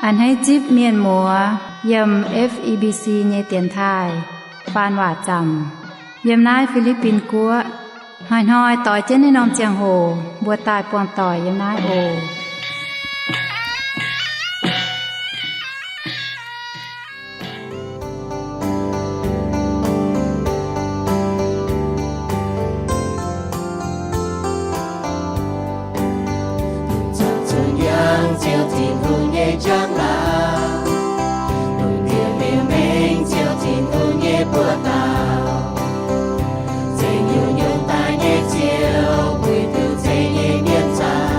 A'hneiv zipv mienh muoz yiem F E B C nyei dienx taaih faan waac zaamc yiem naaiv Fi^li^bin Guoqv. Hnoi-hnoi doix jienv naaiv norm ziangh hoc mbuo daaih buangh doic yiem naaiv oc. Zuqc yangh Ziouv Tin-Hungh nyei njang-laangc, lungh ndiev liuz mengh Ziouv Tin-Hungh nyei buoz-dauh, zengc nyungc-nyungc daaih nyei Ziouv, puix duqv zeix nyei mienh zaah.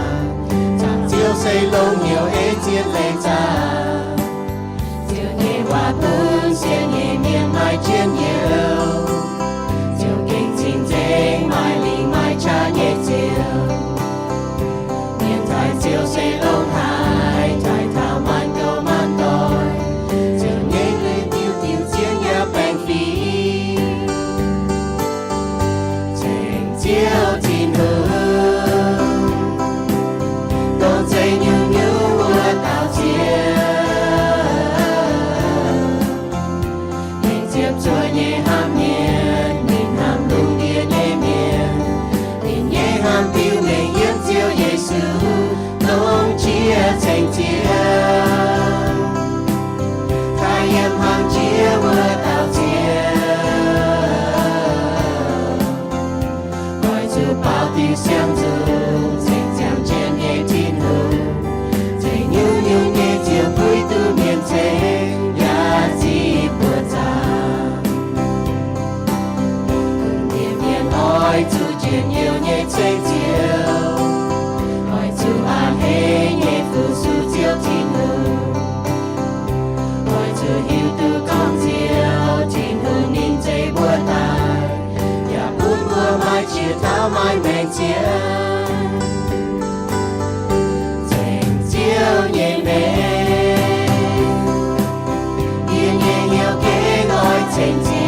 Zaangc Ziouv se longx hnyouv ei zien leiz zaah. Ziouv nyei waac bun sienx nyei mienh maaih jienv youh. Ziouv gengh cing-nzengc, maaih lingc maaih qaqv nyei Ziouv. Mienh taaih Ziouv se longx haic, taaih taux maanc gouv maanc doic. Ziouv nyei lui-diuh diuh zien yaac baengh fingx. Zengc Ziouv Tin-Hungh, dongh zeix nyungc-nyungc wuov dauh Ziouv. Ninh ziepc zuoqv nyei hnamv mienh, ninh hnamv lungh ndiev nyei mienh. Ninh nyei hnamv diuh mengh yiem Ziouv Yesu, dongh jiex ceng Ziouv, daaih yiem hlang jiex wuov dauh Ziouv. Oix zuqc baaux diuh siang-nzung, ceng ziangh jienv nyei Tin-Hungh, zengc nyungc-nyungc nyei Ziouv puix duqv mienh ceng, yaac zipv buoz-zaux. Bun mienh oix zuqc njien-youh nyei ceng Ziouv, oix zuqc a'hneiv nyei fu-sux Ziouv Tin-Hungh. Oix zuqc hiuv duqv gorngv Ziouv Tin-Hungh ninh zeiz mbuo daaih, yaac bun mbuo maaih jiex dauh maaih maengc jiex. Ceng Ziouv nyei maengc, yie nyei hnyouv gengh oix ceng Ziouv.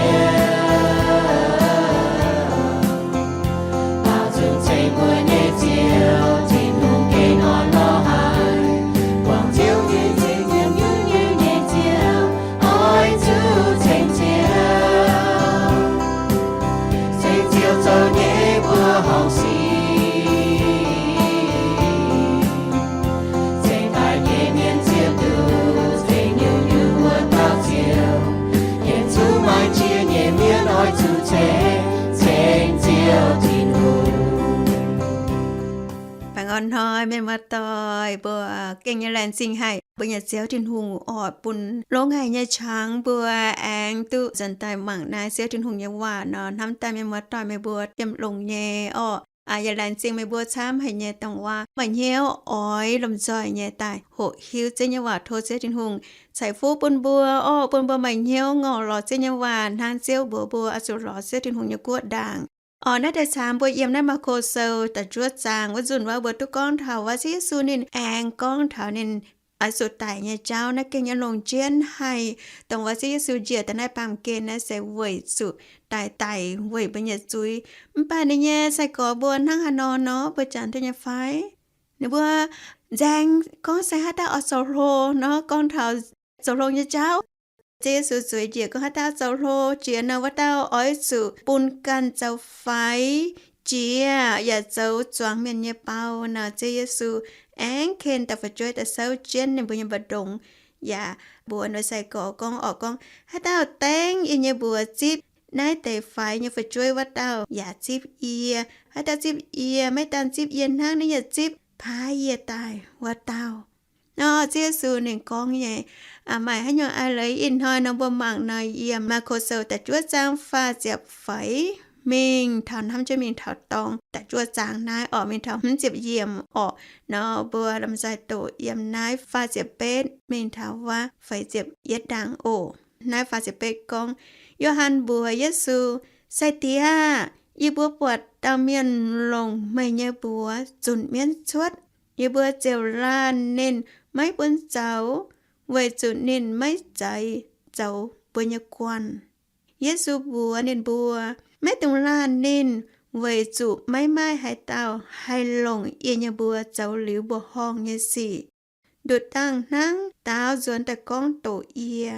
Laauc zunc ceng mbuo nyei Ziouv, Tin-Hungh gengh orn lorz haic. Buangh Ziouv nyei ceng, yiem Ziouv nyei Ziouv, oix zuqc ceng Ziouv. Ceng Ziouv zoux nyei mbuo horngc sic, ceng daaih nyei mienh zieqv duqv, ceng nyungc-nyungc wuov dauh Ziouv. Yietc zungv maaih jiex nyei mienh oix zuqc ceng, ceng Ziouv Tin-Hungh. Baengh orn hnoi mienh muoz-doic mbuo, gengh nyei laengz zingh haic mbuo nyei Ziouv Tin-Hungh oc, bun longx haic nyei qangx mbuo aengx duqv nzuonx daaih mangc naaiv Ziouv Tin-Hungh nyei waac nor. Hnamv daaih mienh muoz-doic meih mbuo yiem longx nyei orqc. Yaac laengz zingh meih mbuo camv haic nyei dongh waac maaih hnyouv oix lomh nzoih nyei daaih hoqc hiuv Ziouv nyei waac. Tov Ziouv Tin-Hungh ceix fuqv bun mbuo orqc, bun mbuo maaih hnyouv ngorc lorz Ziouv nyei waac hnangv Ziouv mbuox mbuo oix zuqc lorz Ziouv Tin-Hungh nyei guoqv ndaangc. Orqc, naaiv deix camv mbuo yiem naaiv Maako Sou da'juov zaang wuov nzunc wuov mbuo duqv gorngv taux wuov Ziouv Yesu ninh aengx gorngv taux ninh oix zuqc daic nyei jauv. Naaiv gengh nyei longc jienv haih dongh wuov Ziouv Yesu njiec daaih naaiv baamh gen naaiv se weic zuqc daaih daic weic mbuo nyei zuiz. Mv baac ninh nyei sai-gorx mbuo hnangv haaix nor nor mbuo janx duqv nyei fai? Ninh mbuo nzaeng gorngv se haaix dauh oix zoux hlo nor, gorngv taux zoux hlo nyei jauv. Ziouv Yesu zueiz njiec gorngv haaix dauh zoux hlo jiex nor, wuov dauh oix zuqc bun ganh zoux faix jiex yaac zoux zuangx mienh nyei bau nor. Ziouv Yesu aengx ken daaih fu'jueiv daaih souv jienv ninh mbuo nyei mbu'ndongx, yaac mbuox ninh nyei sai-gorx gorngv, orqc, gorngv, haaix dauh dengv yie nyei mbuox zipv naaiv deix faix nyei fu'jueiv, wuov dauh yaac zipv yie. Haaix dauh zipv yie, maiv daan zipv yie hnangv, ninh yaac zipv paaiv yie daaih wuov dauh. Nor Ziouv Yesu ninh gorngv nyei, maaih haaix nyungc a'hneiv ih hnoi nor mbuo mangc nor, yiem Maako Sou da'juov zaang faah ziepc feix mingh taux hnamv jienv mingh taux dorng da'juov zaang naaiv orqc, mingh taux hmz ziepc yiemc orqc. Nor mbuo lomh nzoih doqc yiem naaiv faah ziepc betv mingh taux wuov feix ziepc yietv ndaangc oc. Naaiv faah ziepc betv gorngv, Yo^han mbuox Yesu, Sai-Diex aah! Yie mbuo buatc dauh mienh longc meih nyei mbuox zunc mienv cuotv. Yie mbuo ziouc laanh ninh maiv bun zoux, weic zuqc ninh maiv zeiz zoux mbuo nyei guanh. Yesu mbuox ninh mbuo, Maiv dungx laanh ninh, weic zuqc maiv maaih haaix dauh haih longc yie nyei mbuox zoux liuz mbuoqc horngh nyei sic. nduqc dangh hnangv daaux nzuonx daaih gorngv doqc yie.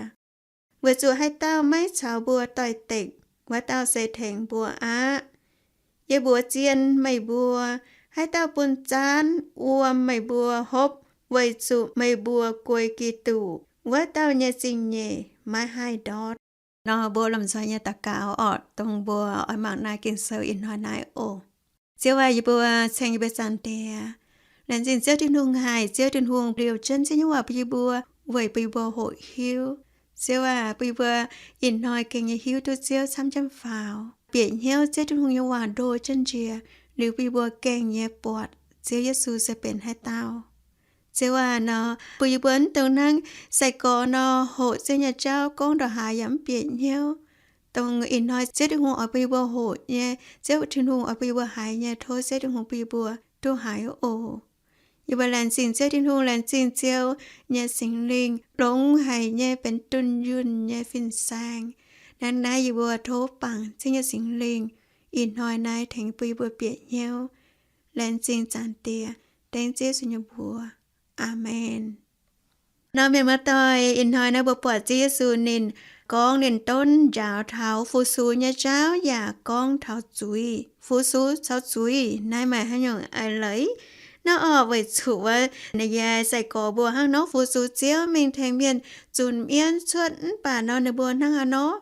Weic zuqc haaix dauh maiv caux mbuo doix-dekc, wuov dauh se tengx mbuo aqv. Yie mbuox zien meih mbuo, haaix dauh bun zaanv wuom meih mbuo hopv weic zuqc meih mbuo guei Giduc, wuov dauh nyei zingh nyeic maiv haih ndortv. Nor mbuo lomh nzoih nyei daux gaux orqc, dongh mbuo oix mangc naaiv Ging-Sou ih hnoi naaiv oc. Ziouv aac, yie mbuo ceng yie mbuo Zaangc Diex. Laengz zingh Ziouv Tin-Hungh haic. Ziouv Tin-Hungh liouh jienv Ziouv nyei waac bun yie mbuo, weic bun yie mbuo hoqc hiuv. Ziouv aac, bun yie mbuo ih hnoi gengh nyei hiuv duqv Ziouv camv jienv faaux, bieqc hnyouv Ziouv Tin-Hungh nyei waac ndo jienv njiec, liuz bun yie mbuo gengh nyei buatc Ziouv Yesu se benx haaix dauh. Ziouv aac, nor bun yie mbuo mv dungx hnangv sai-gorx nor, hoqc Ziouv nyei jauv gorngv ndongc haaix yaac mv bieqc hnyouv. Dongh ih hnoi Ziouv Tin-Hungh oix bun yie mbuo hoqc nyei, Ziouv Tin-Hungh oix bun yie mbuo haiz nyei, tov Ziouv Tin-Hungh bun yie mbuo duqv haiz oc. Yie mbuo laengz zingh Ziouv Tin-Hungh, laengz zingh Ziouv nyei Singx Lingh longx haic nyei benx dunh yunh nyei fin-saeng. Hnangv naaiv yie mbuo tov bangc Ziouv nyei Singx Lingh ih hnoi naaiv tengx bun yie mbuo bieqc hnyouv. Laengz zingh Zaangc Diex, dengv Ziouv Yesu nyei mbuox. Aamen. Nor mienh muoz-doic, ih hnoi naaiv mbuo buatc Ziouv Yesu ninh gorngv ninh donv njaaux taux fu-sux nyei jauv yaac gorngv taux zuiz. Fu-sux caux zuiz naaiv maaih haaix nyungc a'leiz? Naaiv orqc, weic zuqc wuov ninh nyei sai-gorx mbuo hnangv nor fu-sux Ziouv mingh tengx mienh zunc mienv cuotv, mv baac nor ninh mbuo hnangv haaix nor?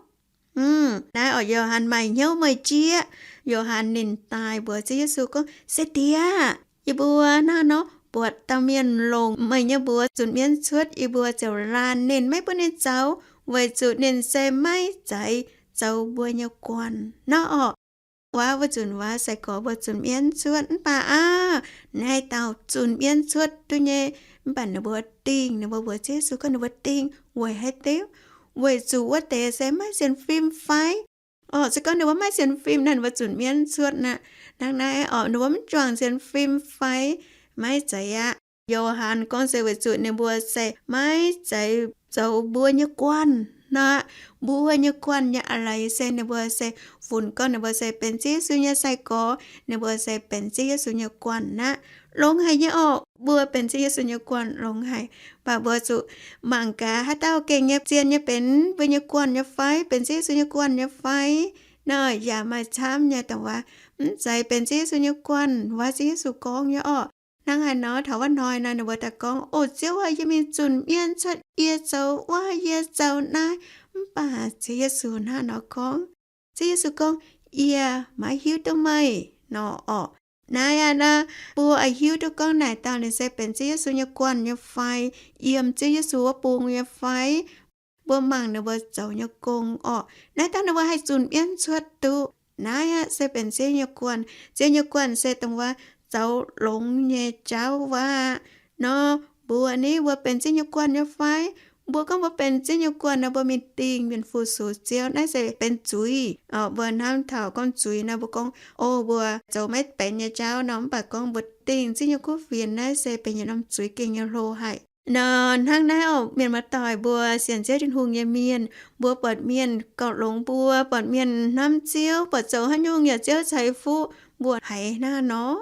Mv, naaiv orqc, Yo^han maaih hnyouv meih jieqv. Yo^han ninh daaih mbuox Ziouv Yesu gorngv, Se diex, yie mbuo hnangv haaix nor buatc dauh mienh longc meih nyei mbuox zunc mienv cuotv, yie mbuo ziouc laanh ninh maiv bun ninh zoux, weic zuqc ninh se maiv zeiz zoux mbuo nyei guanh. Naaiv orqc, waac wuov nzunc waac sai-gorx mbuo zunc mienv cuotv, mv baac aav, naaiv dauh zunc mienv cuotv duqv nyei, mv baac ninh mbuo dingh, ninh mbuo mbuox Ziouv Yesu gorngv ninh mbuo dingh weic haaix diuc? Weic zuqc wuov deix se maiv sienx fim fai? Orqc, se gorngv ninh mbuo maiv sienx fim naaiv, ninh mbuo zunc mienv cuotv aqv. Hnangv naaiv orqc, ninh mbuo mv juangc sienx fim fai? Maiv zeiz aqv. Yo^han gorngv se weic zuqc ninh mbuo se maiv zeiz zoux mbuo nyei guanh nor. Mbuo nyei guanh nyei a'leiz se ninh mbuo se funx gorngv ninh mbuo se benx Ziouv Yesu nyei sai-gorx, ninh mbuo se benx Ziouv Yesu nyei guanh aqv. Longx haic nyei orqc, mbuo benx Ziouv Yesu nyei guanh longx haic. Mv baac mbuo zuqc mangc gaax haaix dauh gengh nyei zien nyei benx mbuo nyei guanh nyei fai, benx Ziouv Yesu nyei guanh nyei fai. Naaiv yaac maaih camv nyei dongh waac, mv zeiz benx Ziouv Yesu nyei guanh, waac Ziouv Yesu gorngv nyei orqc. Hnangv haaix nor taux wuov hnoi nor ninh mbuo daaih gorngv, O Ziouv aac, yie mingh zunc mienv cuotv, yie zoux wuov, yie zoux naaiv, mv baac Ziouv Yesu hnangv nor gorngv, Ziouv Yesu gorngv, Yie maiv hiuv duqv meih nor orqc. Naaiv aqv, mbuo oix hiuv duqv gorngv naaic dauh ninh se benx Ziouv Yesu nyei guanh nyei fai, yiem Ziouv Yesu wuov bung nyei fai, mbuo mangc ninh mbuo zoux nyei gong orqc. Naaiv dauh ninh mbuo haih zunc mienv cuotv duqv. Naaiv aqv se benx Ziouv nyei guanh. Ziouv nyei guanh se dongh wuov zoux longx nyei jauv wuov aqv. Nor mbuo ni, mbuo benx Ziouv nyei guanh nyei fai? Mbuo gorngv mbuo benx Ziouv nyei guanh nor, mbuo mingh dingh mienh fu-sux Ziouv, naaiv se benx zuiz. Mbuo hnamv taux gorngv zuiz nor, mbuo gorngv, O, mbuo zoux maiv benx nyei jauv nor, mv baac gorngv mbuo dingh Ziouv nyei kuv fienx, naaiv se benx yietc norm zuiz gengh nyei hlo haic. Nor hnangv naaiv orqc, mienh muoz-doic, mbuo sienx Ziouv Tin-Hungh nyei mienh, mbuo buatc mienh gauh longx mbuo, buatc mienh hnamv Ziouv, buatc zoux haaix nyungc yaac Ziouv ceix fuqv, mbuo haiz hnangv nor,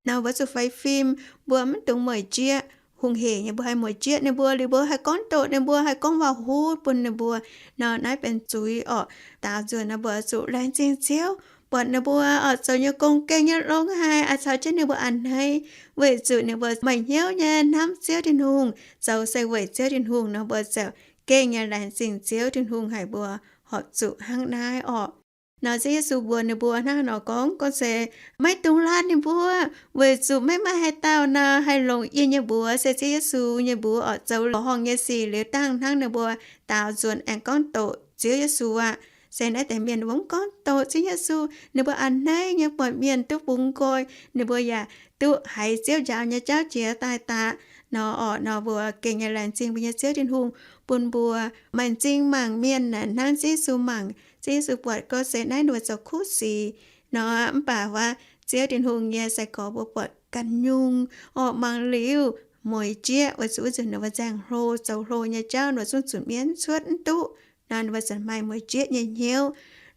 nor mbuo zuqc faix fim, mbuo mv dungx mueic jieqv. Hungh heic nyei mbuo haih mueic jieqv ninh mbuo liuz, mbuo haih gorngv doqc ninh mbuo, haih gorngv waac-huv bun ninh mbuo. Nor naaiv benx zuiz orqc. Daaux nzunc nor mbuo zuqc laengz zingh Ziouv, buatc ninh mbuo orqc zoux nyei gong gengh nyei longx haic, a'caux jienv ninh mbuo a'hneiv, weic zuqc ninh mbuo maaih hnyouv nyei hnamv Ziouv Tin-Hungh, zoux se weic Ziouv Tin-Hungh nor, mbuo ziouc gengh nyei laengz zingh Ziouv Tin-Hungh haic mbuo horpc zuqc hnangv naaiv orqc. Nor Ziouv Yesu mbuox ninh mbuo hnangv nor gorngv, gorngv se, Maiv dungx laanh ninh mbuo, weic zuqc maiv maaih haaix dauh nor haih longc yie nyei mbuox, se Ziouv Yesu nyei mbuox orqc, zoux la'horngh nyei sic liuz dangh hnangv ninh mbuo daaux nzuonx aengx gorngv doqc Ziouv Yesu aqv. Se naaiv deix mienh ninh mbuo mv gorngv doqc Ziouv Yesu, ninh mbuo a'hneiv nyei buatc mienh duqv bungx nqoi, ninh mbuo yaac duqv haiz Ziouv njaaux nyei jauv jiex daaih daaih. Nor orqc, nor mbuo gengh nyei laengz zingh mbuo nyei Ziouv Tin-Hungh bun mbuo maaih m'zing mangc mienh naaic hnangv Ziouv Yesu mangc. Ziouv Yesu buatc gorngv se naaiv ninh mbuo zoux kuv sic nor, mv baac wuov Ziouv Tin-Hungh nyei sai-gorx mbuo buatc ganh nyungc orqc, mangc liuz mueic jieqv, weic zuqc wuov nzunc ninh mbuo nzaeng hlo, zoux hlo nyei jauv ninh mbuo zungv zunc mienv cuotv mv duqv. Nor ninh mbuo zanc maaih mueic jieqv nyei hnyouv.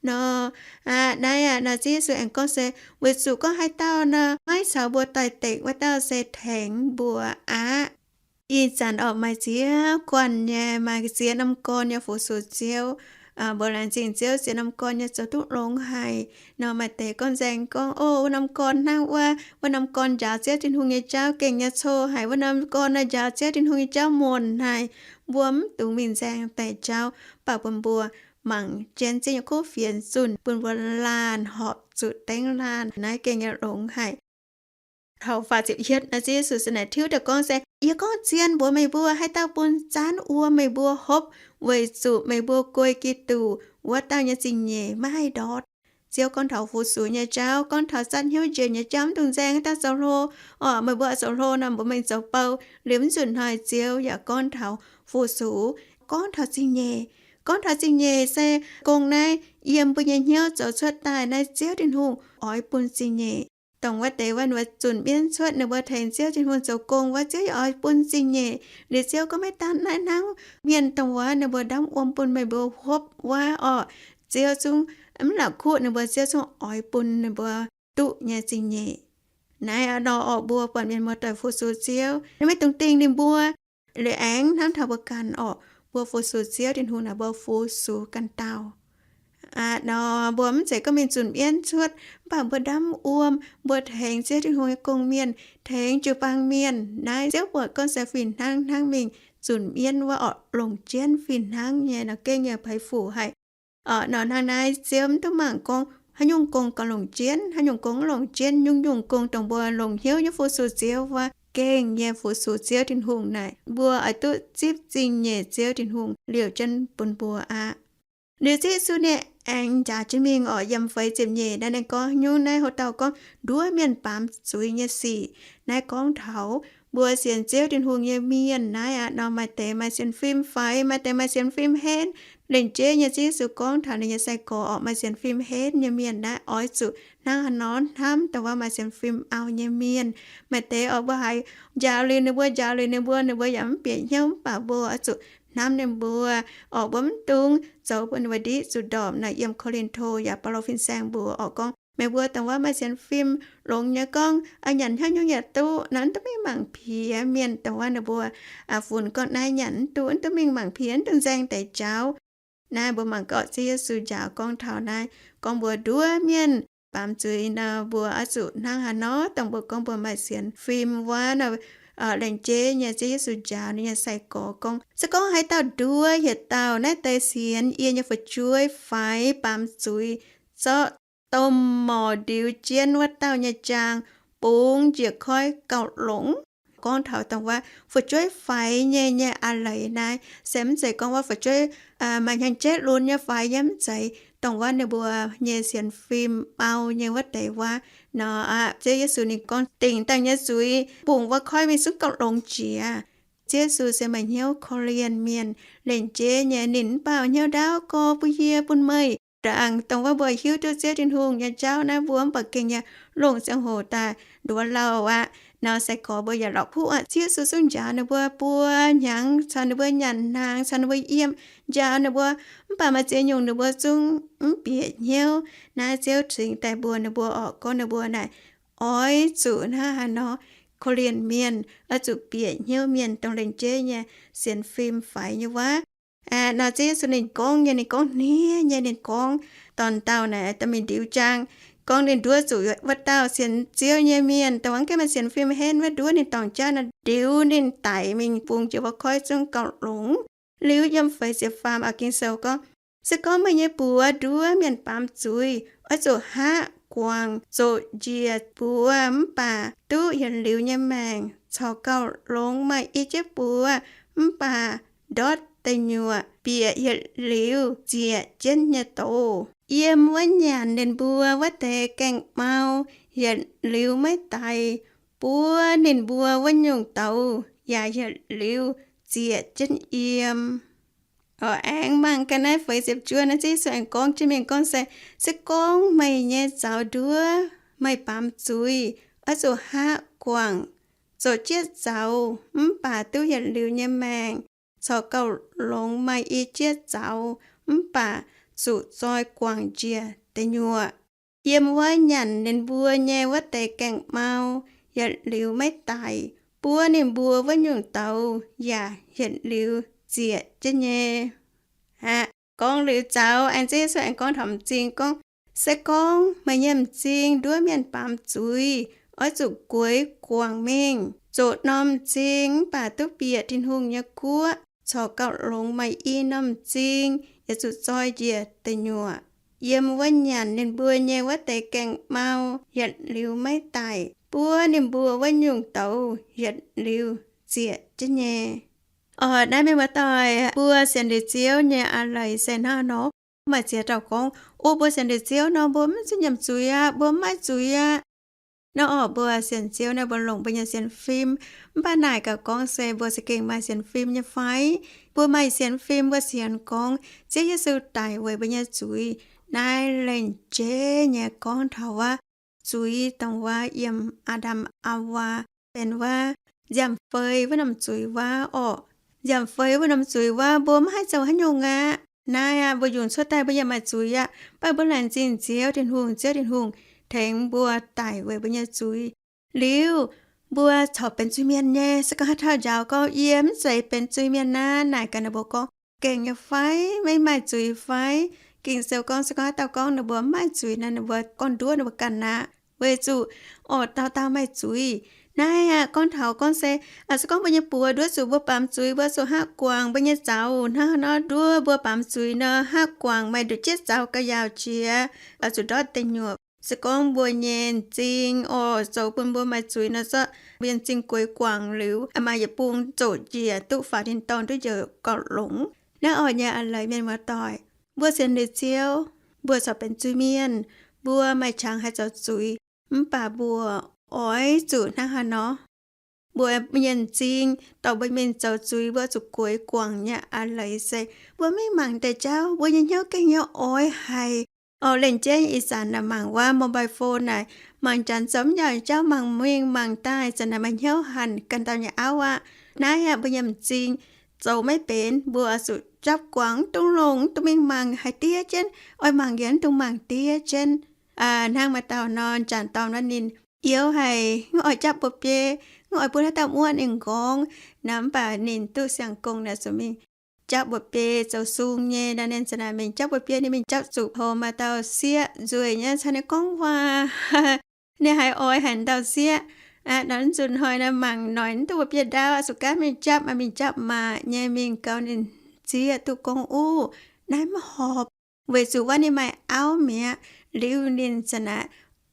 Nor, aa, naaiv aqv, nor Ziouv Yesu aengx gorngv se, weic zuqc gorngv haaix dauh nor maiv caux mbuo doix-dekc, wuov dauh se tengx mbuo aqv. Ih zanc orqc maaih ziex guanh nyei, maaih ziex norm gorn nyei fu-sux Ziouv. Mbuo laengz zingh Ziouv, ziex norm gorn nyei zoux duqv longx haic. Nor maaih deix gorngv nzaeng gorngv, O, wuov norm gorn hnangv wuov, wuov norm gorn njaaux Ziouv Tin-Hungh nyei jauv gengh nyei cou haic, wuov norm gorn naaiv njaaux Ziouv Tin-Hungh nyei jauv muonc haic. Mbuo mv dungx mingh nzaeng deix jauv, mv baac bun mbuo mangc jienv Ziouv nyei kuv fienx zunh bun mbuo laanh horpc zuqc dengv laanh. Naaiv gengh nyei longx haic. Taux faah ziepc yietv naaiv, Ziouv Yesu se naaic tiuv daaih gorngv se, Yie gorngv zien mbuox meih mbuo, haaix dauh bun zaanv wuom meih mbuo hopv weic zuqc meih mbuo guei Giduc, wuov dauh nyei zingh nyeic maiv haih ndortv. Ziouv gorngv taux fu-sux nyei jauv, gorngv taux zatv hnyouv njiec nyei jauv, mv dungx nzaeng haaix dauh zoux hlo. Orqc meih mbuo oix zoux hlo nor, mbuo mingh zoux bou. Liuz mv nzunc hnoi Ziouv yaac gorngv taux fu-sux, gorngv taux zingh nyeic. Gorngv taux zingh nyeic se gong naaiv yiem mbuo nyei hnyouv zoux cuotv daaih naaiv, Ziouv Tin-Hungh oix bun zingh nyeic. Dongh wuov deix wuov ninh mbuo zunh mienv cuotv, ninh mbuo tengx Ziouv Tin-Hungh zoux gong wuov, Ziouv yaac oix bun zingh nyeic. Liuz Ziouv gorngv, Maiv daan naaiv hnangv, mienh dongh wuov ninh mbuo ndamv wuom bun meih mbuo hopv wuov orqc, Ziouv zungv mv la'kuqv ninh mbuo, Ziouv zungv oix bun ninh mbuo duqv nyei zingh nyeic. Naaiv nor orqc, mbuo buatc mienh muoz-doic fu-sux Ziouv, ninh maiv dungx dingh ninh mbuo. Liuz aengx hnamv taux mbuo ganh orqc, mbuo fu-sux Ziouv Tin-Hungh naaic, mbuo fu-sux ganh dauh. Aqv nor, mbuo mv zeiz gorngv mingh zunh mienv cuotv, mv baac mbuo ndamv wuom, mbuo tengx Ziouv Tin-Hungh nyei gong-mienh, tengx jiu-baang mienh. Naaiv Ziouv buatc gorngv se fih hnangv hnangv mingh zunh mienv wuov orqc, longc jienv fih hnangv nyei nor, gengh nyei peix fuc haic. Orqc nor hnangv naaiv, Ziouv mv duqv mangc gorngv haaix nyungc gong gauh longc jienv, haaix nyungc gong mv longc jienv. Nyungc-nyungc gong dongh mbuo longc hnyouv nyei fu-sux Ziouv wuov, gengh nyei fu-sux Ziouv Tin-Hungh naaic, mbuo oix duqv zipv zingh nyeic Ziouv Tin-Hungh liouc jienv bun mbuo aqv. Liuz Ziouv Yesu ninh aengx njaaux jienv mingh orqc, yiem feix ziepc nyeic naaiv ninh gorngv nyungc naaiv, hoc dauh gorngv nduov mienh baamz zuiz nyei sic. Naaiv gorngv taux mbuo sienx Ziouv Tin-Hungh nyei mienh naaiv aqv nor, maaih deix maaih sienx fim faix, maaih deix maaih sienx fim henv. Lengc jeiv nyei Ziouv Yesu gorngv taux ninh nyei sai-gorx orqc, maaih sienx fim henv nyei mienh naaiv oix zuqc hnangv haaix nor hnamv dongh wuov maaih sienx fim auv nyei mienh. Maaih deix orqc, mbuo haiz njaaux liuz ninh mbuo, njaaux liuz ninh mbuo, ninh mbuo yaac mv bieqc hnyouv, mv baac mbuo oix zuqc hnamv ninh mbuo. Orqc mbuo mv dungx zoux bun ninh mbuo ndiqv zuqc ndorpc naaic. Yiem Ko^lin^to yaac Baulo fin-saeng mbuox orqc gorngv, meih mbuo dongh wuov maaih sienx fim longx nyei gorngv, nyanc haaix nyungc yaac duqv nor, mv duqv mingh mangc piex mienh dongh wuov ninh mbuo funx gorngv naaiv nyanc mv duqv, mv duqv mingh mangc piex, mv dungx nzaeng deix jauv. Naaiv mbuo mangc gorqv Ziouv Yesu njaaux gorngv taux naaiv, gorngv mbuo nduov mienh baamz zuiz nor, mbuo oix zuqc hnangv haaix nor dongh mbuo gorngv mbuo maaih sienx fim wuov nor. Lengc jeiv nyei Ziouv Yesu njaaux ninh nyei sai-gorx gorngv, se gorngv haaix dauh nduov yietc dauh naaiv deix sienx yie nyei fu'jueiv faix baamz zuiz, zorqv domh morc ndiux jienv wuov dauh nyei jaang, bungx njiec koiv gauh longx. Gorngv taux dongh wuov fu'jueiv faix nyei nyei a'leiz naaiv, se mv zeiz gorngv wuov fu'jueiv maaih hnyangx-jeiv lunx nyei faix nyei, mv zeiz. Dongh wuov ninh mbuo nyei sienx fim mau nyei wuov deix wuov nor aqv, Ziouv Yesu ninh gorngv dingc daaih nyei zuiz bungx wuov koiv mingh zungv gauh longx jiex. Ziouv Yesu se maaih hnyouv korv-lienh mienh. Lengc jeiv nyei ninh mv baac hnyouv ndaauv gorx bun yie bun meih. Ndaangc dongh wuov mbuo hiuv duqv Ziouv Tin-Hungh nyei jauv naaiv, mbuo mv baac gengh nyei longc ziangh hoc daaih nduov lauh aqv nor, sai-gorx mbuo yaac lorqc kuv aqv. Ziouv Yesu zungv njaaux ninh mbuo buo hnyangx, caux ninh mbuo nyanc hnaangx, caux ninh mbuo yiem, njaaux ninh mbuo. Mv baac maaih ziex nyungc ninh mbuo zungv mv bieqc hnyouv. Naaiv Ziouv cingx daaih mbuox ninh mbuo orqc, gorngv ninh mbuo naaic oix zuqc hnangv haaix nor korv-lienh mienh, oix zuqc bieqc hnyouv mienh dongh lengc jeiv nyei sienx fim faix nyei wuov. Nor Ziouv Yesu ninh gorngv nyei, ninh gorngv hniev nyei, ninh gorngv dorn dauh naaic daaih mingh ndiux jaang, gorngv ninh nduov zuqc wuov dauh sienx Ziouv nyei mienh, dongh wuov gaengh maaih sienx fim henv wuov, nduov ninh dorngc jaav nor, ndiux ninh daic mingh bungx jiex wuov koiv zungv gauh longx. Liuz yiem feix ziepc faam a'ginh sou gorngv, se gorngv meih nyei buoz nduov mienh baamz zuiz, oix zuqc haqv guangc zoqc njiec buoz mv baac duqv yietc liuz nyei maengc, corc gauh longx maaih i jieqv buoz mv baac ndortv deic nyuoqc bieqc yietc liuz ziec jienv nyei doz. Yiem wuov nyanc ninh mbuo wuov deix gaengh mau, yietc liuz maiv daix. Buov ninh mbuo wuov nyungc douz yaac yietc liuz ziec jienv yiem. Oix aengx mangc gaax naaiv feix ziepc juov naaiv, Ziouv Yesu aengx gorngv jienv mingh gorngv se, se gorngv meih nyei zaux nduov meih baamz zuiz, oix zuqc haqv guangc zoqc jieqv zaux mv baac duqv yietc liuz nyei maengc, corc gauh longx maaih i jieqv zaux mv baac zuqc zoi guangc njiec deic nyuoqc. Yiem wuov nyanc ninh mbuo nyei wuov deix gaengh mau, yietc liuz maiv daix. buov ninh mbuo wuov nyungc douz yaac yietc liuz zieqc jienv nyei. Aqv, gorngv liuz zaux, aengx Ziouv Yesu aengx gorngv taux m'zing gorngv, se gorngv meih nyei m'zing nduov mienh baamz zuiz, oix zuqc gueix guangc mingh zoqc norm m'zing mv baac duqv bieqc Tin-Hungh nyei guoqv, corc gauh longx maaih i norm m'zing, yaac zuqc zoi njiec deic nyuoqc, yiem wuov nyanc ninh mbuo nyei wuov deix gaengh mau, yietc liuz maiv daic, buov ninh mbuo wuov nyungc douz yietc liuz zieqc jienv nyei. Orqc, naaiv mienh muoz-doic, mbuo sienx liuz Ziouv nyei a'leiz se hnangv nor. Maaih ziex dauh gorngv, o, mbuo sienx liuz Ziouv nor, mbuo mv zuqc nyiemc zuiz aqv, mbuo mv maaih zuiz aqv. Nor orqc, mbuo sienx Ziouv naaiv, mbuo longc mbuo nyei sienx fim. Mv baac naaic gaax gorngv se mbuo za'gengh maaih sienx fim nyei fai? Mbuo maaih sienx fim, mbuo sienx gorngv Ziouv Yesu daic weic mbuo nyei zuiz. Naaiv lengc jeiv nyei gorngv taux wuov zuiz dongh wuov yiem Aa^ndam Aawaa benx wuov nziaamv-fei wuov norm zuiz wuov orqc. Nziaamv-fei wuov norm zuiz wuov mbuo mv haih zoux haaix nyungc aqv. Naaiv aqv, mbuo yungz cuotv daaih mbuo yaac maaih zuiz aqv. Mv baac mbuo laengz zingh Ziouv Tin-Hungh, Ziouv Tin-Hungh tengx mbuo daic weic mbuo nyei zuiz. Liuz, mbuo corc benx zuiz-mienh nyei. Se gorngv haaix dauh njaaux gorngv, yie mv zeiz benx zuiz-mienh naaic, naaic gaax ninh mbuo gorngv, gengh nyei fai? Maiv maaih zuiz fai? Ging-Sou gorngv, se gorngv haaix dauh gorngv ninh mbuo mv maaih zuiz naaic, ninh mbuo gorn-nduov ninh mbuo ganh aqv. Weic zuqc orqc, dauh dauh maaih zuiz. Naaiv aqv, gorngv taux gorngv se, se gorngv mbuo nyei buoz nduov zuqc mbuo baamz zuiz, mbuo zuqc haav guangc mbuo nyei zaux. Hnangv haaix nor nduov mbuo baamz zuiz nor, haav guangc maaih nduqc jienv zaux ga'yaauc jiex, oix zuqc ndortv deic nyuoqc. Se gorngv mbuo nyei m'zing orqc, zoux bun mbuo maaih zuiz nor, zorqv mbuo nyei m'zing gueix guangc liuz, maaih yietc bung zoqc njiec duqv faaux tin-dorngh duqv njoux gauh longx. Naaiv orqc nyei a'leiz mienh muoz-doic, mbuo sienx liuz Ziouv, mbuo corc benx zuiz-mienh, mbuo maaih qangx haih zoux zuiz. Mv baac mbuo oix zuqc hnangv haaix nor, mbuo nyei m'zing dorh mbuo mingh zoux zuiz, mbuo zuqc gueix guangc nyei a'leiz se mbuo mingh mangc deix jauv, mbuo nyei hnyouv gengh nyei oix haic. Orqc, lengc jeiv ih zanc naaic mangc wuov mobile phone naaic, mangc janx zoux mv yaac jauv, mangc mingh mangc daaih, zanc naaic maaih hnyouv hanc ganh dauh nyei auv aqv. Naaiv aqv, mbuo nyei m'zing zoux maiv benx, mbuo oix zuqc japv guangc, mv dungx longc, mv dungx mingh mangc haaix diev jienv, oix mangc yaac mv dungx mangc diev jienv. Hnangv maaih dauh nor, janx dorn wuov ninh youz haic, mv oix japv mbuo biei, mv oix bun haaix dauh muoqv ninh nqorngv. Naaiv mv baac ninh duqv siang-gong naaic zuqc mingh japv mbuo biei zoux sung nyei. Naaiv ninh zanc naaic mingh japv mbuo biei, ninh mingh japv zuqc hlo maaih dauh sieqv nzueic nyei, caux ninh gorngv waac. Ninh haiz oix haic dauh sieqv. Aqv, nor nzunc hnoi naaiv mangc noic mv duqv mbuo biei ndaauv, zuqc gaanv mingh japv, maaih mingh japv maac nyei mingh gaux ninh sieqv duqv gorngv, uv, naaiv mv horpc, weic zuqc wuov ninh maaih auv mi'aqv. Liuz ninh zanc naaic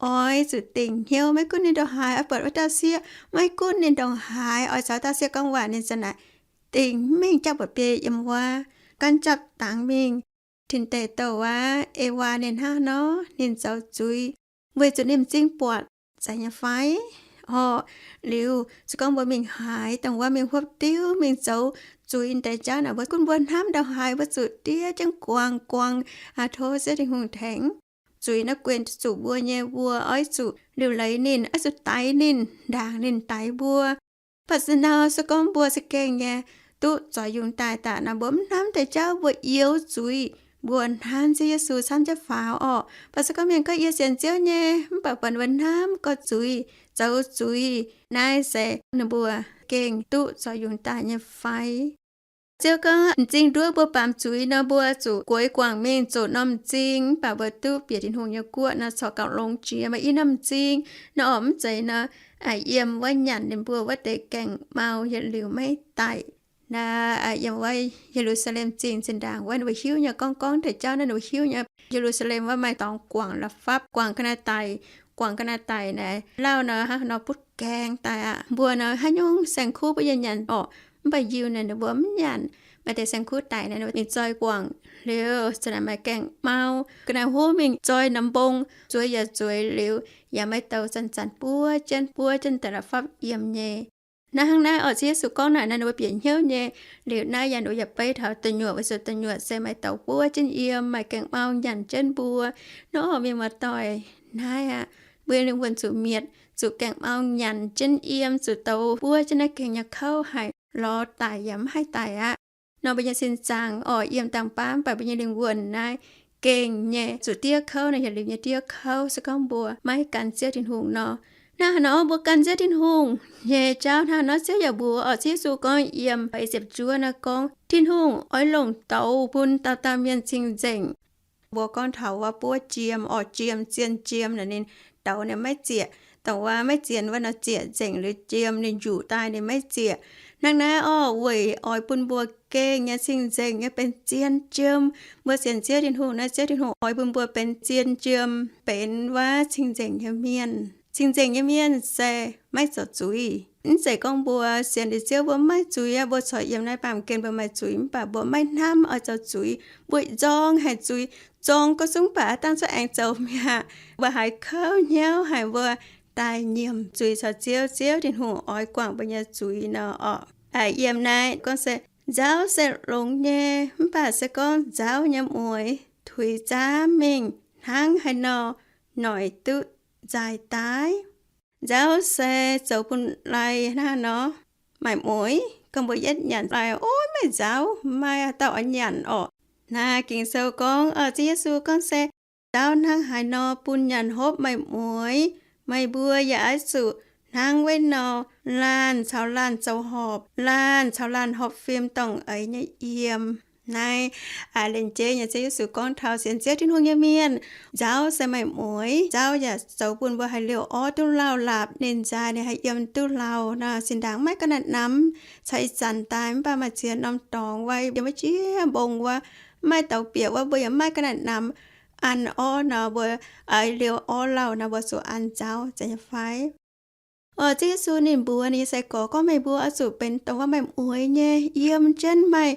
oix zuqc dingc hnyouv, maiv gunv ninh ndongc haaix oix buatc wuov dauh sieqv, maiv gunv ninh ndongc haaix oix caux dauh sieqv gorngv waac, ninh zanc naaic dingc mv mingh japv mbuo biei yiem wuov, gaanv japv dangx mingh. Tin deic douh wuov, ei waac ninh hnangv nor ninh zoux zuiz, weic zuqc ninh m'zing buatc, zeiz nyei fai? Orqc, liuz se gorngv mbuo mingh haaix dongh wuov, mingh hopv diuv, mingh zoux zuiz deix jauv naaic, mbuo gunv mbuo hnamv ndongc haaix mbuo zuqc diev jienv guangc guangc, tov Ziouv Tin-Hungh tengx. Zuiz naaiv guen zuqc mbuo nyei, mbuo oix zuqc liuc leiz ninh, oix zuqc daix ninh, ndaangc ninh daix mbuo. Baac se nor, se gorngv mbuo za'gengh nyei duqv zoux yungz daaih daaih nor, mbuo mv hnamv deix jauv, mbuo youz zuiz, mbuo hnamv Ziouv Yesu camv jienv faaux orqc. Baac se gorngv mienh gorngv, yie sienx Ziouv nyei, mv baac buatc mbuo hnamv gorx zuiz, zoux zuiz, naaiv se ninh mbuo gengh duqv zoux yungz daaih nyei fai? Ziouv gorngv m'zing nduov mbuo baamz zuiz nor, mbuo zuqc gueix guangc mingh zoqc norm m'zing, mv baac mbuo duqv bieqc Tin-Hungh nyei guoqv nor, corc gauh longx jiex. Maaih i norm m'zing nor, orqc, mv zeiz nor, yiem wuov nyanc ninh mbuo wuov deix gaengh mau yietc liuz maiv daic. Naaiv yiem wuov Ye^lu^saa^lem Zingh zinh ndaangc wuov, ninh mbuo hiuv nyei, gorngv gorngv deix jauv naaiv ninh mbuo hiuv nyei. Ye^lu^saa^lem wuov maaih dorngx guangc la'fapv, guangc ga'naaiv daic. Guangc ga'naaiv daic naaic, lauh nor hnangv nor butv gaengh daaih aqv. Mbuo nor haaix nyungc saeng-kuv mbuo yaac nyanc orqc, mv baac Yiuh naaic ninh mbuo mv nyanc. Maaih deix saeng-kuv daic naaic, ninh mbuo mingh zoi guangc liuz, zanc naaic maaih gaengh mau, ga'naaiv huv mingh zoi norm mbong, zueiz yaac zueiz liuz, yaac maiv douz, zanc-zanc buov jienv buov jienv daaih la'fapv yiem nyei. Naaiv hnangv naaiv orqc, Ziouv Yesu gorngv naaic nor, ninh mbuo bieqc hnyouv nyei. Liuz naaiv yaac ninh mbuo yaac beiv taux deic nyuoqc, weic zuqc deic nyuoqc se maaih douz buov jienv yiem, maaih gaengh mau nyanc jienv mbuo. Nor orqc, mienh muoz-doic, naaiv aqv, mbuo lingh wuonh zuqc mietc, zuqc gaengh mau nyanc jienv yiem, zuqc douz buov jienv naaiv gengh nyei kouv haic, lorz daic yaac mv haih daic aqv. Nor mbuo nyei sin zaangc orqc, yiem dangh baav, mv baac mbuo nyei lingh wuonh naaiv gengh nyei zuqc diev kouv nor, yietc liuz nyei diev kouv. Se gorngv mbuo maiv gan Ziouv Tin-Hungh nor, Hnangv haaix nor mbuo gan Ziouv Tin-Hungh nyei jauv hnangv haaix nor, Ziouv yaac mbuox orqc. Ziouv Yesu gorngv yiem da'feix ziepc juov naaiv gorngv, Tin-Hungh oix longc douz bun dauh dauh mienh cing-nzengc. Mbuo gorngv taux wuov buov jiem orqc, jiem, zien jiem naaic ninh douz ninh maiv zieqc. Dongh wuov maiv zien wuov nor zieqc nzengc, liuz jiem ninh njuqc daaih ninh maiv zieqc. Hnangv naaiv orqc, weic oix bun mbuo gengh nyei cing-nzengc nyei benx zien jiem. Mbuo sienx Ziouv Tin-Hungh naaiv, Ziouv Tin-Hungh oix bun mbuo benx zien jiem, benx wuov cing-nzengc nyei mienh. Cing-nzengc nyei mienh se maiv zoux zuiz. Mv zeiz gorngv mbuo sienx liuz Ziouv mbuo maiv zuiz aqv. Mbuo corc yiem naaiv baamh gen mbuo maaih zuiz, mv baac mbuo maiv hnamv oix zoux zuiz. Mbuo nzorng haic zuiz, zorng gauh zungv baac dangh cuotv aengx zoux mi'aqv. Mbuo haiz kouv hnyouv haic, mbuo daaih nyiemc zuiz caux Ziouv, Ziouv Tin-Hungh oix guangc mbuo nyei zuiz nor orqc. Yiem naaiv gorngv se, nzauv se longx nyei, mv baac se gorngv nzauv nyei mueix tuix zaamv mingh hnangv haaix nor noic duqv nzaaih daaih. Nzauv se zoux bun lai hnangv nor maaih mueix. Gorngv mbuo yietv nyanc lai, ov, maiv nzauv, maiv dauh oix nyanc orqc. Naaiv Ging-Sou gorngv, Ziouv Yesu gorngv se, nzauv hnangv haaix nor bun nyanc hopv maaih mueix, meih mbuo yaac oix zuqc hnangv wuov nor laanh caux laanh zoux horpc, laanh caux laanh horpc fim dongh eix nyei yiem. Naaiv a'lengc jeiv nyei Ziouv Yesu gorngv taux sienx Ziouv Tin-Hungh nyei mienh, nzauv se maaih mueix. Nzauv yaac zoux bun mbuo haih liouh orv duqv lauh, laapc ninh nzaaih ninh haih yiem duqv lauh nor. Zinh ndaangc maiv ga'naaiv namx caux ih zanc daaih, mv baac maaih ziex norm dorngx wuov yiem wuov jiex mbong wuov, maiv douz bieqc wuov, mbuo yaac maiv ga'naaiv namx an orv nor, mbuo oix liouh orv lauh nor, mbuo zuqc an nzauv, zeiz nyei fai? Orqc, Ziouv Yesu ninh mbuox ninh nyei sai-gorx gorngv, meih mbuo oix zuqc benx dongh wuov maaih mueix nyei yiem jienv, maaih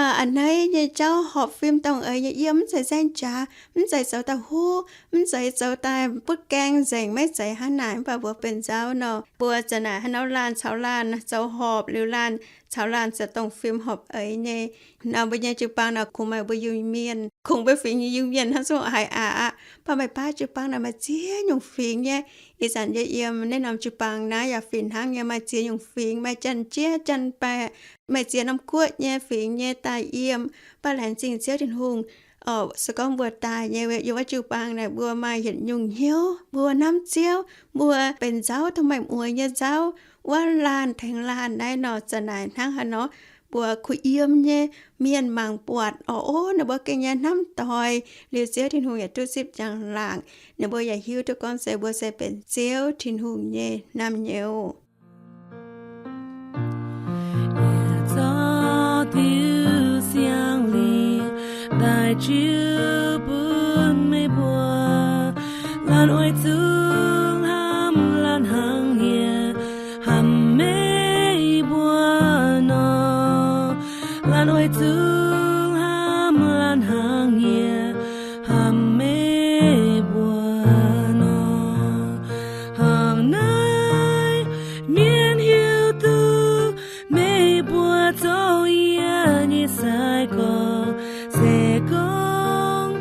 a'hneiv nyei jauv, horpc fim dongh eix nyei yiem, mv zeiz nzaeng jaax, mv zeiz zoux daaih huv, mv zeiz zoux daaih butv gaeng nzengc, maiv zeiz hnangv naaic. Mv baac mbuo benx nzauv nor, mbuo za'naaic hnangv nor laanh caux laanh zoux horpc, liuz laanh caux laanh zoux dongh fim horpc eix nyei. Nor mbuo nyei jiu-baang nor kungx maaih mbuo Iu-Mienh, kungx mbuo fingx nyei Iu-Mienh hnangv zungv haiz aqc aqv. Mv baac maaih baav jiu-baang naaic maaih ziex nyungc fingx nyei. Ih zanc yie yiem naaiv norm jiu-baang naaiv yaac fih hnangv nyei, maaih ziex nyungc fingx, maaih Janx-Jieqv, Janx-Baeqc, maaih ziex norm guoqv nyei fingx nyei daaih yiem. Mv baac laengz zingh Ziouv Tin-Hungh, orqc, se gorngv mbuo daaih nyei yiem wuov jiu-baang naaic, mbuo maaih yietc nyungc hnyouv, mbuo hnamv Ziouv, mbuo benx nzauv dongh maaih mueix nyei nzauv. Wuov laanh tengx laanh naaiv nor, za'naaic hnangv haaix nor mbuo kuh yiem nyei mienh mangc buatc orqc, ov, ninh mbuo gengh nyei hnamv doic, liuz Ziouv Tin-Hungh yaac duqv zipv njang-laangc. Ninh mbuo yaac hiuv duqv gorngv se mbuo se benx Ziouv Tin-Hungh nyei naamh nyouz. Zorqv diuh siang-lingh daaih jiu bun meih mbuo. Laanh oix zuqc hnamv laanh hnangv nyei hnamv meih mbuo nor. Laanh oix zuqc hnamv laanh hnangv nyei hnamv meih mbuo nor. Hnangv naaiv, mienh hiuv duqv meih mbuo zoux yie nyei sai-gorx, se gorngv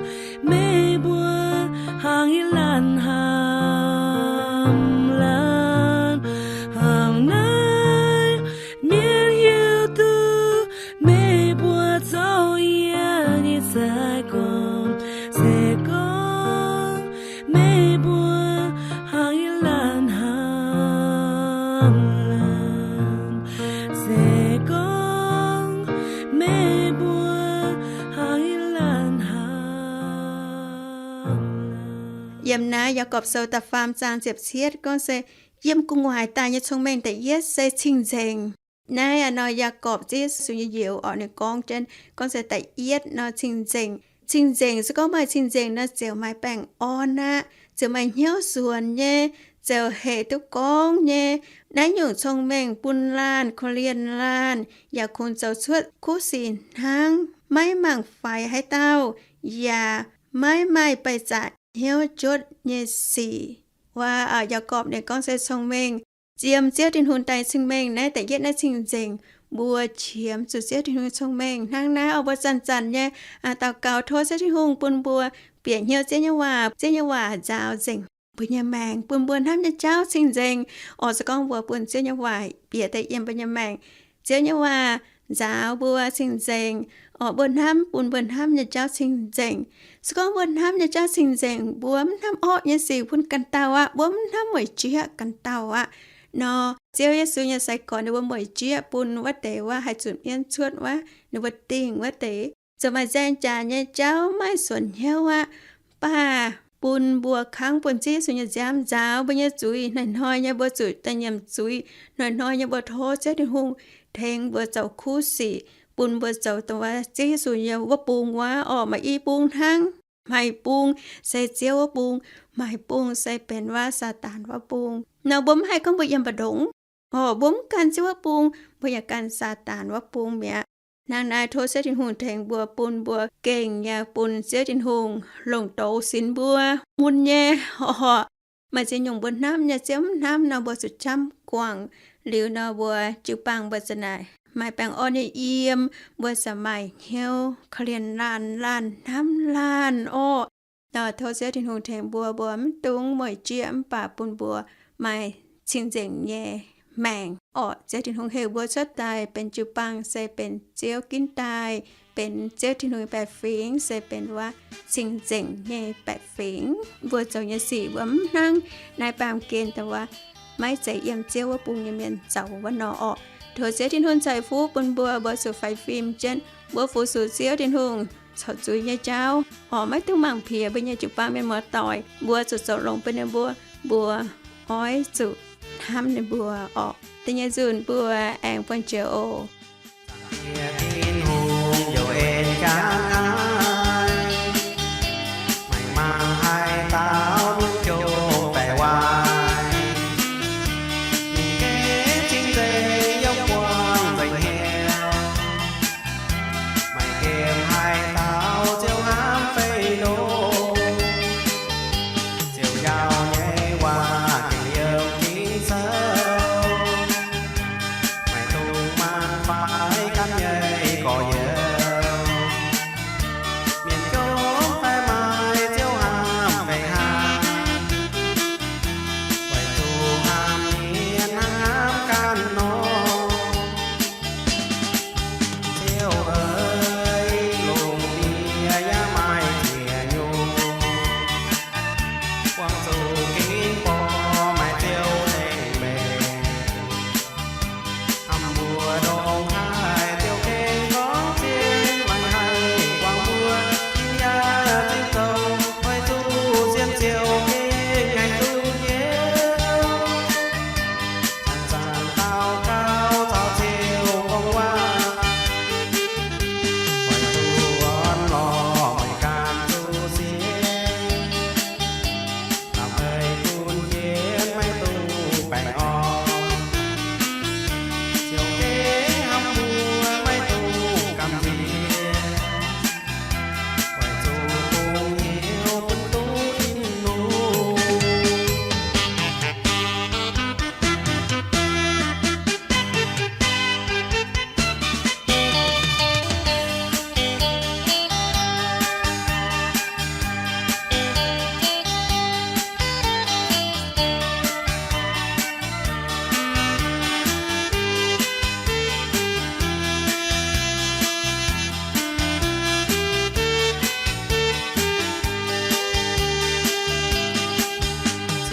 meih mbuo hnangv yie laanh hnamv laanh. Hnangv naaiv, mienh hiuv duqv meih mbuo zoux yie nyei sai-gorx, se gorngv meih mbuo hnangv yie laanh hnamv laanh. Se gorngv meih mbuo hnangv yie laanh hnamv laanh. Yiem naaiv Yaagorpc Sou da'faam zaang ziepc cietv gorngv se, yiem gu'nguaaic daaih nyei cong-mengh da'yietv se cing-nzengc. Naaiv a'hnoi Yaagorpc, Ziouv Yesu nyei youz orqc, ninh gorngv jienv gorngv se da'yietv nor cing-nzengc. Cing-nzengc se gorngv maaih cing-nzengc nor ziouc maaih baengh orn aqv, ziouc maaih hnyouv suonc nyei, ziouc hec duqv gorngv nyei. Naaiv nyungc cong-mengh bun laanh, korv-lienh laanh, yaac kungx zoux cuotv kuv sic hnangv, maiv mangc faix haaix dauh, yaac maiv maaih baih zaqc hnyouv jotv nyei sic. Wuov Yaagorpc ninh gorngv se cong-mengh, yiem Ziouv Tin-Hungh daaih cing-mengh naaiv da'yietv naaiv cing-nzengc. Mbuo qiemx zuqc Ziouv Tin-Hungh cong-mengh hnangv naaiv oc. Mbuo zanc-zanc nyei daux gaux tov Ziouv Tin-Hungh bun mbuo bieqc hnyouv Ziouv nyei waac, Ziouv nyei waac nzaaux nzengc mbuo nyei maengc, bun mbuo hnamv nyei jauv cing-nzengc. Orqc, se gorngv mbuo bun Ziouv nyei waac bieqc daaih yiem mbuo nyei maengc, Ziouv nyei waac nzaaux mbuo cing-nzengc. Orqc, mbuo hnamv, bun mbuo hnamv nyei jauv cing-nzengc. Se gorngv mbuo hnamv nyei jauv cing-nzengc, mbuo mv hnamv orqv nyei sic bun ganh dauh aqv. Mbuo mv hnamv mueic jieqv ganh dauh aqv. Nor, Ziouv Yesu nyei sai-gorx ninh mbuo mueic jieqv bun wuov deix wuov haih zunc mienv cuotv wuov, ninh mbuo dingh wuov deix, zoux maaih nzaeng jaax nyei jauv, maiv suonc hnyouv aqv. Mv baac bun mbuo kangv bun Ziouv Yesu nyei nziaamv nzaaux mbuo nyei zuiz. Hnoi-hnoi nyei mbuo zuqc daaih nyiemc zuiz. Hnoi-hnoi nyei mbuo tov Ziouv Tin-Hungh tengx mbuo zoux kuv sic, bun mbuo zoux dongh wuov Ziouv Yesu nyei wuov bung wuov. Orqc, maaih i bung hnangv. Hmeic bung se Ziouv wuov bung, hmeic bung se benx wuov Saadaan wuov bung. Nor mbuo mv haih gorngv mbuo yiem mbu'ndongx. Orqc, mbuo mv gan Ziouv wuov bung, mbuo yaac gan Saadaan wuov bung mi'aqv. Hnangv naaiv tov Ziouv Tin-Hungh tengx mbuo, bun mbuo gengh yaac bun Ziouv Tin-Hungh longc douz sinx mbuo mun nyei. Orqc, maaih ziex nyungc mbuo hnamv nyei Ziouv mv hnamv nor, mbuo zuqc jamv guangc. Liuz nor mbuo jiu-baang mbuo za'naaic maaih baengh orn nyei yiem, mbuo za'gengh maaih hnyouv korv-lienh laanh, laanh hnamv laanh. Orqc, tov Ziouv Tin-Hungh tengx mbuo, mbuo mv dungx mueic jieqv, mv baac bun mbuo maaih cing-nzengc nyei maengc. Orqc, Ziouv Tin-Hungh heuc mbuo cuotv daaih benx jiu-baang se benx Ziouv ginv daaih, benx Ziouv Tin-Hungh baeqc fingx se benx wuov cing-nzengc nyei baeqc fingx. Mbuo zoux nyei sic mbuo mv hnangv naaiv baamh gen dongh wuov maiv zeiz yiem Ziouv wuov bung nyei mienh zoux wuov nor. Orqc, tov Ziouv Tin-Hungh ceix fuqv bun mbuo, mbuo zuqc faix fim jienv, mbuo fu-sux Ziouv Tin-Hungh corc zuiz nyei jauv. Orqc, maiv dungx mangc piex mbuo nyei jiu-baang mienh muoz-doic. Mbuo zuqc zoux longx bun ninh mbuo. Mbuo oix zuqc hnamv ninh mbuo. Orqc, da'nyeic nzunc mbuo aengx buangh joux oc. Tin-Hungh youc en jangx naaiv, meih mangc haaix dauh mv jomc baeqc waaic, ninh gengh cing-nzengc yiem buangh nzengc hnyouv. Meih nqemh haaix dauh ziouc hnamv fei ndoh, ziouc njaaux nyei waac gengh yiem Ging-Sou. Meih dungx maanc faix ganh nyei gorx-youz, mienh jomc fai maaiz ziouc hnamv fei hnangv, weic zuqc hnamv mienh hnangv hnamv ganh nor. Ziouv aac, lungh ndiev yaac maaih ziex nyungc, buangh zuqc gengh borqc maaih Ziouv tengx mbenc. Hnamv mbuo ndongc haaix Ziouv gengh gorngv cien, meih haih buangh mbuo yaac zinh zoux, weic zuqc sienx Ziouv gengh haih duqv njoux. Zanc-zanc daux gaux caux Ziouv gorngv waac, weic zuqc orn lorqc meih ganh zuqc sienx. Lamh eix bun jienv maiv duqv baengh orn, Ziouv gengh hnamv mbuo maiv duqv gamh nziex, weic zuqc bungx hnyouv bun duqv Tin-Hungh.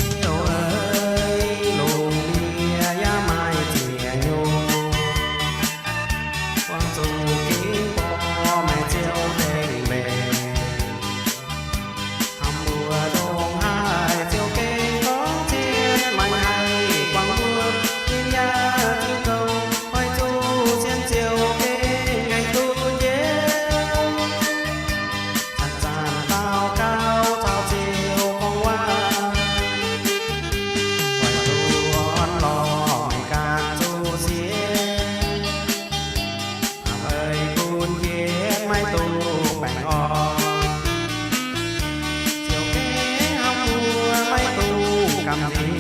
Ziouv aac, lungh ndiev yaac maaih ziex nyungc, buangh zuqc gengh borqc maaih Ziouv tengx mbenc. Hnamv mbuo ndongc haaix Ziouv gengh gorngv cien, meih haih buangh mbuo ninh yaac zinh zoux, weic zuqc sienx Ziouv gengh haih duqv njoux. Zanc-zanc daux gaux caux Ziouv gorngv waac, weic zuqc orn lorqc meih ganh zuqc sienx. Lamh eix bun jienv maiv duqv baengh orn, Ziouv gengh hnamv mbuo maiv duqv gamh nziex.